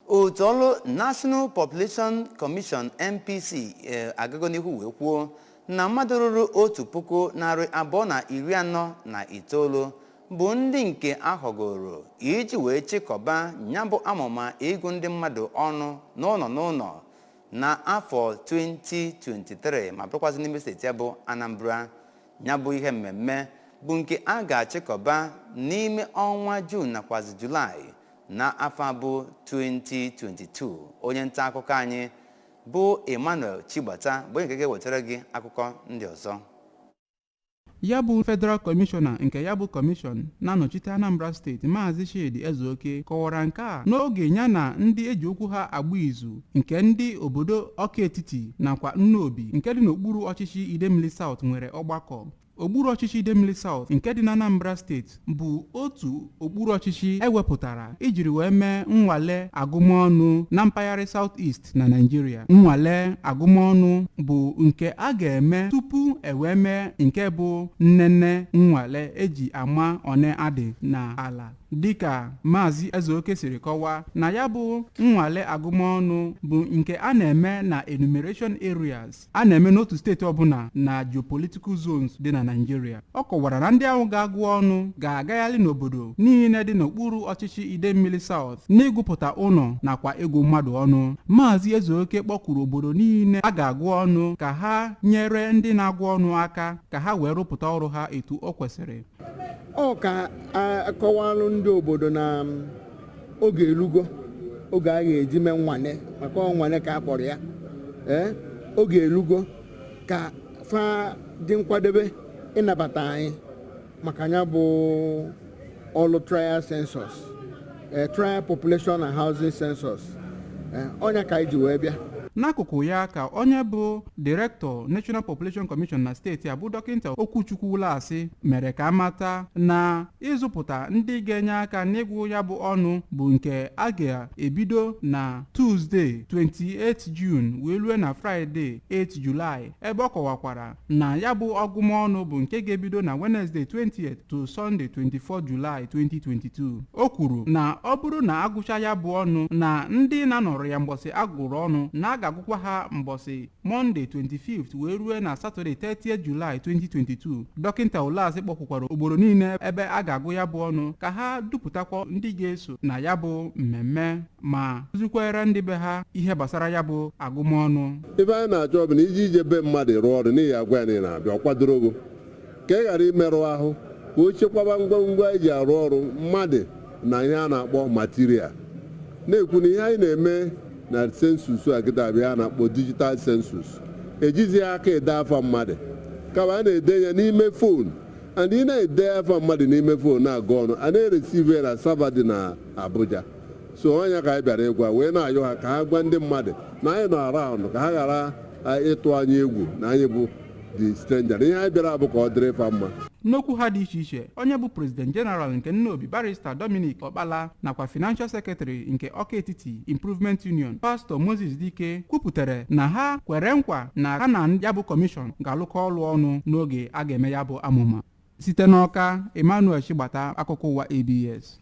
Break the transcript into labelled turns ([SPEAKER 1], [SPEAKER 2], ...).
[SPEAKER 1] Otu ọrụ National Population Commission, NPC, agago n'ihu wee kwuo na mmadụ ruru 1,249 bụ ndị nke ahọgoro iji wee chịkọba ya bụ amụma ịgụ ndị mmadụ ọnụ n'ụlọ n'ụlọ na afọ 2023, ma bụrụkwazị n'ime steeti ya bụ Anambra. Ya bụ ihe mmemme bụ nke a ga-achịkọba n'ime ọnwa Juun nakwazi Julaị na afọ abụ 2022. Onye nta akụkọ anyị bụ Emmanuel Chigbata bụ onye nke ga-ewetara gị akụkọ ndị ọzọ.
[SPEAKER 2] Ya bụ Federal Kọmishọna nke ya bụ kọmishọn na-anọchite Anambra Steeti, Maazị Chidi Ezeoke, kọwara nke a n'oge ya na ndị eji okwu ha agba izu nke ndị obodo Ọka Etiti nakwa Nnobi nke dị n'okpuru ọchịchị Idemili South nwere ọgbakọ. Okpuru ọchịchị Idemili South nke dị na Anambra Steeti bụ otu okpuru ọchịchị ewepụtara ijiri wee mee nnwale agụmọnụ na mpaghara South East na Naịjirịa. Nnwale agụmọnụ bụ nke a ga-eme tupu e wee mee nke bụ nnene nnwale eji ama one adị n'ala. Dịka Maazị Ezeoke siri kọwaa, na ya bụ nnwale agụmọnụ bụ nke a na-eme na enumeration areas a na-eme n'otu steeti ọbụla na geopolitical zones dị na Naịjirịa. Ọ kọwara na ndị ahụ ga-agụ ọnụ ga-agagharị n'obodo niile dị n'okpuru ọchịchị Idemmili South n'ịgụpụta ụlọ nakwa ịgụ mmadụ ọnụ. Maazị Ezeoke kpọkuru obodo niile a ga-agụ ọnụ ka ha nyere ndị na-agụ ọnụ aka ka ha wee rụpụta ọrụ ha etu o kwesịrị.
[SPEAKER 3] Ọ ka akọwalụ ndị obodo na oge elugo, oge a ga-eji mee nwane, maka ọ nwane ka a kpọrọ ya. Ee, oge elugo ka fa dị nkwadebe ịnabata anyị maka ya bụ ọlụ trial census, ee, trial population and housing census. Ee, ọnya ka anyị ji wee bịa.
[SPEAKER 2] N'akụkụ ya ka onye bụ Director, National Population Commission na steeti a, bụ Dọkịta Okwuchukwu Ụlasị, mere ka amata na ịzụpụta ndị ga-enye aka n'ịgụ ya bụ ọnụ bụ nke a ga-ebido na Tuzdee 28 June wee rue na Fraịde 8 Julaị, ebe ọ kọwakwara na ya bụ ọgụmọnụ bụ nke ga-ebido na Wednesday 20th to Sunday 24 July 2022. O kwuru na ọ bụrụ na agụcha ya bụ ọnụ, na ndị na-anọrọ ya mbọsị agụrụ ọnụ, na a ga-agụkwa ha mbọsị Mọnde 25th wee rue na Satọde 30th July 2022. Dọkịta Ụlasị kpọkwukwara obodo niile ebe a ga-agụ ya bụ ọnụ ka ha dupụtakwa ndị ga-eso na ya bụ mmemme ma kụzikwere ndị be ha ihe gbasara ya bụ agụmọnụ.
[SPEAKER 4] Ife anyị na-achọ bụ na iji ije be mmadụ rụọ ọrụ n'ihi agwa ya na ị na-abịa, ọ kwadoro gị ka ị ghara imerụ ahụ, ka o chekwaba ngwongwo anyị ji arụ ọrụ, mmadụ na ihe a na-akpọ material. Na-ekwu na ihe anyị na-eme na census a kịta bụ ihe a na-akpọ digital census. Ejizi aka ede afa mmadụ, kama a na-ede ya n'ime phone, and ị na-ede afa mmadụ n'ime phone na-agụ ọnụ, a na-ereceive ya na server dị na Abuja. So ọnya ka anyị bịara ịgwa wee na-ayọ ha ka ha gwa ndị mmadụ na anyị nọ around, ka ha ghara ịtụ anyị egwu na anyị bụ the stranger. Ihe anyị bịara bụ ka ọ dịrị fa mma.
[SPEAKER 2] N'okwu ha dị iche iche, onye bụ President General nke Nnobi, Barrister Dominic Ọkpala, nakwa Financial Secretary nke Ọka Etiti Improvement Union, Pastọ Moses Dike, kwupụtara na ha kwere nkwa na ha na ya bụ kọmishọn ga-alụkọ ọlụ ọnụ n'oge a ga-eme ya bụ amụma. Site n'Ọka, Emmanuel Chigbata, akụkọ ụwa ABS.